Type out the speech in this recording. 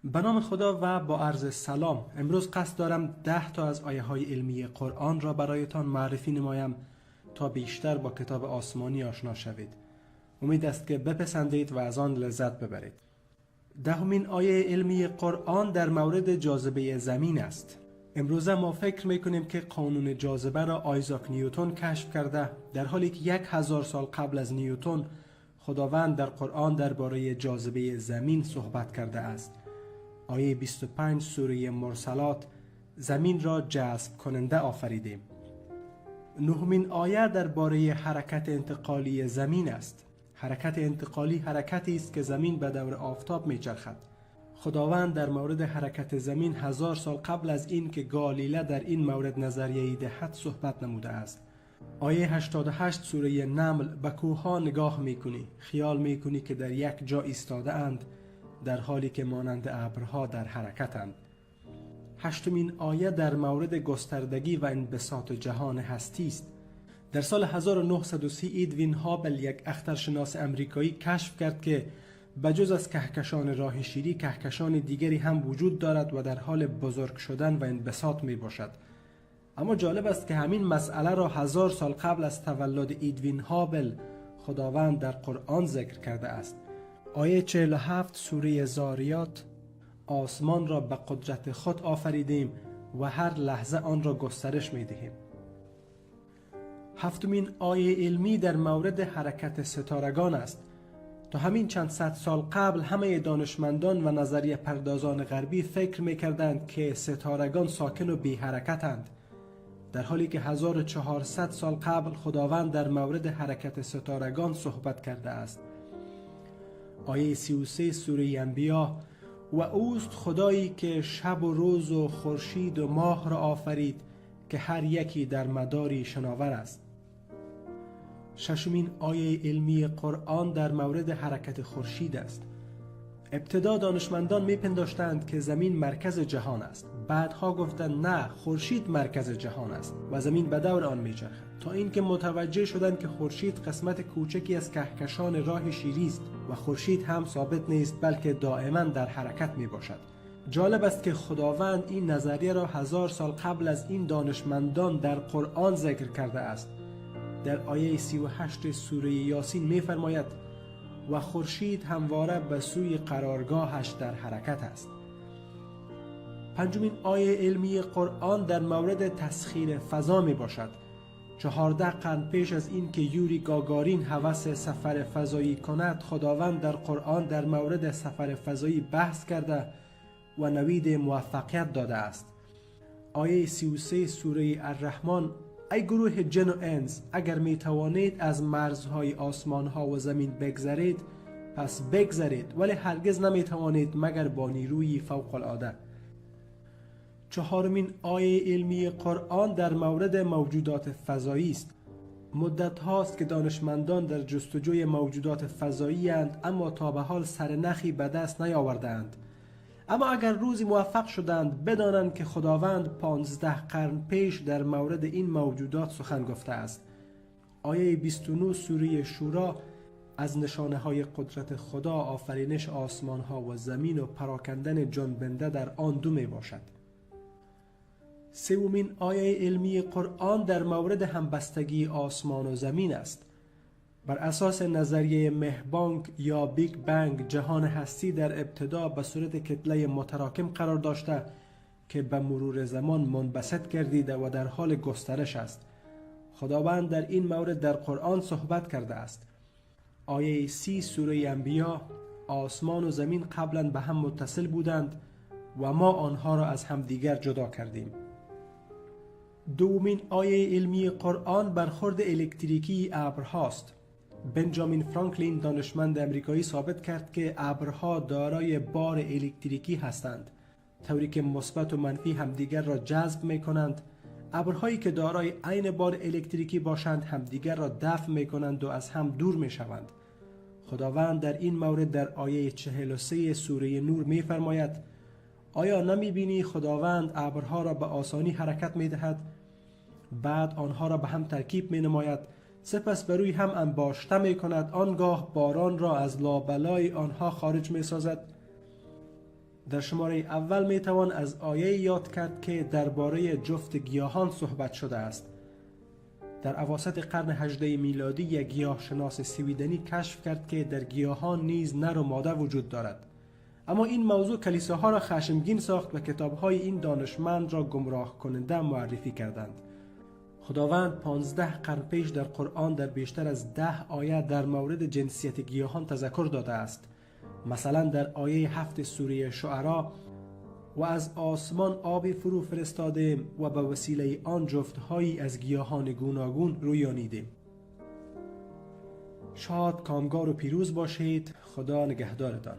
به نام خدا و با عرض سلام، امروز قصد دارم 10 تا از آیه های علمی قرآن را برایتان معرفی نمایم تا بیشتر با کتاب آسمانی آشنا شوید. امید است که بپسندید و از آن لذت ببرید. دهمین آیه علمی قرآن در مورد جاذبه زمین است. امروزه ما فکر میکنیم که قانون جاذبه را آیزاک نیوتن کشف کرده، در حالی که 1000 سال قبل از نیوتن خداوند در قرآن درباره جاذبه زمین صحبت کرده است. آیه 25 سوره مرسلات: زمین را جذب کننده آفریدیم. نهمین آیه درباره حرکت انتقالی زمین است. حرکت انتقالی حرکتی است که زمین به دور آفتاب میچرخد. خداوند در مورد حرکت زمین 1000 سال قبل از این که گالیله در این مورد نظریه دهد صحبت نموده است. آیه 88 سوره نمل: به کوهها نگاه میکنی، خیال میکنی که در یک جا ایستاده اند، در حالی که مانند ابرها در حرکتند. هشتمین آیه در مورد گستردگی و انبساط جهان هستی است. در سال 1930 ایدوین هابل، یک اخترشناس امریکایی، کشف کرد که بجز از کهکشان راه شیری کهکشان دیگری هم وجود دارد و در حال بزرگ شدن و انبساط می باشد. اما جالب است که همین مسئله را 1000 سال قبل از تولد ایدوین هابل خداوند در قرآن ذکر کرده است. آیه 47 سوره ذاریات: آسمان را به قدرت خود آفریدیم و هر لحظه آن را گسترش می دهیم. هفتمین آیه علمی در مورد حرکت ستارگان است. تا همین چند صد سال قبل همه دانشمندان و نظریه پردازان غربی فکر میکردند که ستارگان ساکن و بی حرکتند، در حالی که 1400 سال قبل خداوند در مورد حرکت ستارگان صحبت کرده است. آیه 33 سوره انبیا: و اوست خدایی که شب و روز و خورشید و ماه را آفرید که هر یکی در مداری شناور است. ششمین آیه علمی قرآن در مورد حرکت خورشید است. ابتدا دانشمندان میپنداشتند که زمین مرکز جهان است. بعدها گفتند نه، خورشید مرکز جهان است و زمین به دور آن میچرخد، تا اینکه متوجه شدند که خورشید قسمت کوچکی از کهکشان راه شیری است و خورشید هم ثابت نیست، بلکه دائما در حرکت می باشد. جالب است که خداوند این نظریه را 1000 سال قبل از این دانشمندان در قرآن ذکر کرده است. در آیه 38 سوره یاسین می‌فرماید: و خورشید همواره به سوی قرارگاهش در حرکت است. پنجمین آیه علمی قرآن در مورد تسخیر فضا می باشد. 14 قرن پیش از این که یوری گاگارین هوس سفر فضایی کند، خداوند در قرآن در مورد سفر فضایی بحث کرده و نوید موفقیت داده است. آیه 33 سوره الرحمن: ای گروه جن و انس، اگر می توانید از مرزهای آسمان ها و زمین بگذرید پس بگذرید، ولی هرگز نمی توانید مگر با نیروی فوق العاده. چهارمین آیه علمی قرآن در مورد موجودات فضایی است. مدت هاست که دانشمندان در جستجوی موجودات فضایی اند، اما تا به حال سرنخی به دست نیاوردند. اما اگر روزی موفق شدند، بدانند که خداوند 15 قرن پیش در مورد این موجودات سخن گفته است. آیه 29 سوره شورا: از نشانه های قدرت خدا آفرینش آسمان ها و زمین و پراکندن جنبنده در آن دو می باشد. سومین آیه علمی قرآن در مورد همبستگی آسمان و زمین است. بر اساس نظریه مهبانگ یا Big Bang، جهان هستی در ابتدا به صورت کتله متراکم قرار داشته که به مرور زمان منبسط گردیده و در حال گسترش است. خداوند در این مورد در قرآن صحبت کرده است. آیه 30 سوره انبیا: آسمان و زمین قبلا به هم متصل بودند و ما آنها را از همدیگر جدا کردیم. دومین آیه علمی قرآن برخورد الکتریکی ابرهاست. بنجامین فرانکلین، دانشمند امریکایی، ثابت کرد که ابرها دارای بار الکتریکی هستند، طوری که مثبت و منفی همدیگر را جذب می کنند. ابرهایی که دارای عین بار الکتریکی باشند همدیگر را دفع می کنند و از هم دور می شوند. خداوند در این مورد در آیه 43 سوره نور می فرماید: آیا نمی بینی خداوند ابرها را به آسانی حرکت می دهد، بعد آنها را به هم ترکیب می نماید، سپس بر روی هم انباشته می کند، آنگاه باران را از لابلای آنها خارج می سازد. در شماره اول می توان از آیه یاد کرد که درباره جفت گیاهان صحبت شده است. در اواسط قرن 18 میلادی یک گیاهشناس سویدنی کشف کرد که در گیاهان نیز نر و ماده وجود دارد. اما این موضوع کلیساها را خشمگین ساخت و کتاب‌های این دانشمند را گمراه کننده معرفی کردند. خداوند 15 قرن پیش در قرآن در بیشتر از 10 آیه در مورد جنسیت گیاهان تذکر داده است. مثلا در آیه 7 سوره شعرا: و از آسمان آبی فرو فرستادیم و به وسیله آن جفتهایی از گیاهان گوناگون رویانیدیم. شاد، کامگار و پیروز باشید. خدا نگهدارتان.